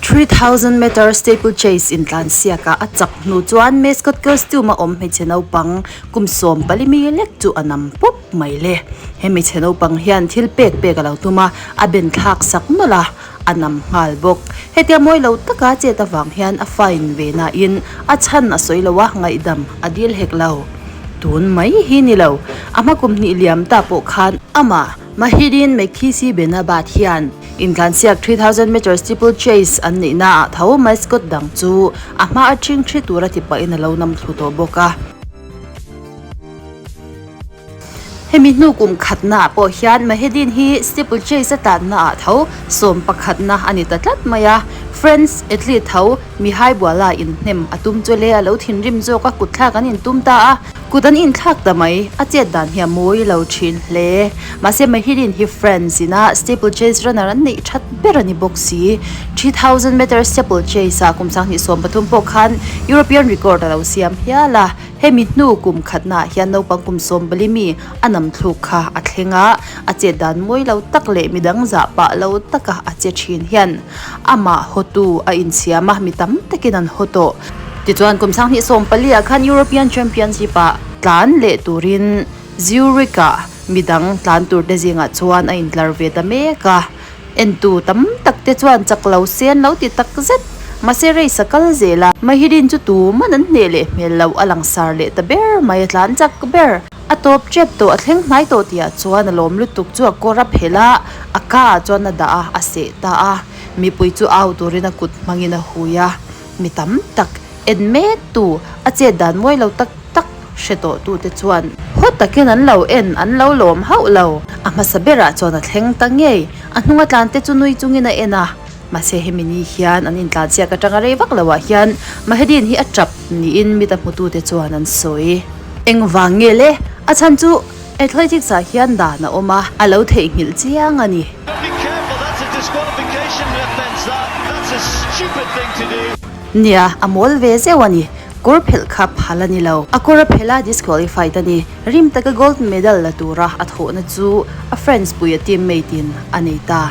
3000 meter steeplechase intlansiakah a chak hnu chuan mascot costume a awm hmeichhe naupang kum 14 mi lek chu a nam pawp mai le. He hmeichhe naupang hian thil pek pek a lo tum a, a ben thlak sak nawlh a, a nam nghal bawk. Hetia mawi lo taka chet avang hian a fine ve nain a chhan a sawi lo a, ngaihdam a dil hek lo. Tun mai hi ni lo, a hma kum hnih liam ta pawh khan amah Mahidin Mekhissi Benabbad hian intlansiak 3000 meter steeplechase an nihna ah tho mascot dang chu a hma a ṭhing ṭhi tura ti pahin a lo nam thlu tawh bawk a. Hemi hnu kum khatna ah pawh hian Mahidin hi steeplechase a tlanna ah tho 11na a ni ta tlat mai a. French athlete tho Mihai Buala inhnem a tum chu le a lo thinrim zawk a, kutthlak an intum ta a. Kut an inthlak ta mai, a chet dan hi a mawi lo thin hle. Mahse Mahilin hi France ina steeplechase runner an neih that ber a ni bawk si. 3000 meter steeplechase ah kum 2013 pawh khan European record a lo siam hial a. Hemi hnu kum khatnaah hian naupang kum 14 mi a nam thluk kha a thleng a, a chet dan mawi lo tak leh midang zah pah lo taka a che thin hian amah hawtu a insiam a, mi tam takin an haw tawh. Tichuan kum 2014 ah khan European Championship ah tlan leh turin Zurich ah midang tlan tur te zingah chuan a intlar ve ta mek a. Entu tam tak te chuan chak lo se an lo ti tak zet. Mahse race a kal zel a, Mahidin chu tuman an hneh leh hmel lo a langsar leh ta ber mai a tlan chak ber. A tawp tep tawh a thleng hnai tawh tihah chuan a lawm lutuk chu a kawr a phelh a, a ka ah chuan a dah a, a seh ta a. Mipui chu au turin a kut hmangin a hui a. Mi tam tak en mek tu, a chet dan mawi lo tak tak hre tawh tu te chuan haw takin an lo en, an lo lawm hauh lo. A hmasa berah chuan a thleng ta ngei, a hnunga tlan te chu nui chungin a en a. Mahse hemi ni hian an intlan chiak atanga rei vak loah hian Mahedin hi a tap niin mit a hmutu te chuan an sawi. Engvang nge le? A chhan chu Athletics ah hian dan a awm a, a lo theihnghilh chiang a ni. Nia, a mawl ve zeuh a ni. Kawr phelh kha phal a ni lo. A kawr a phelh a, disqualified a ni. Rim taka gold medal la tura a thawhna chu a friends pui a teammate in a nei ta.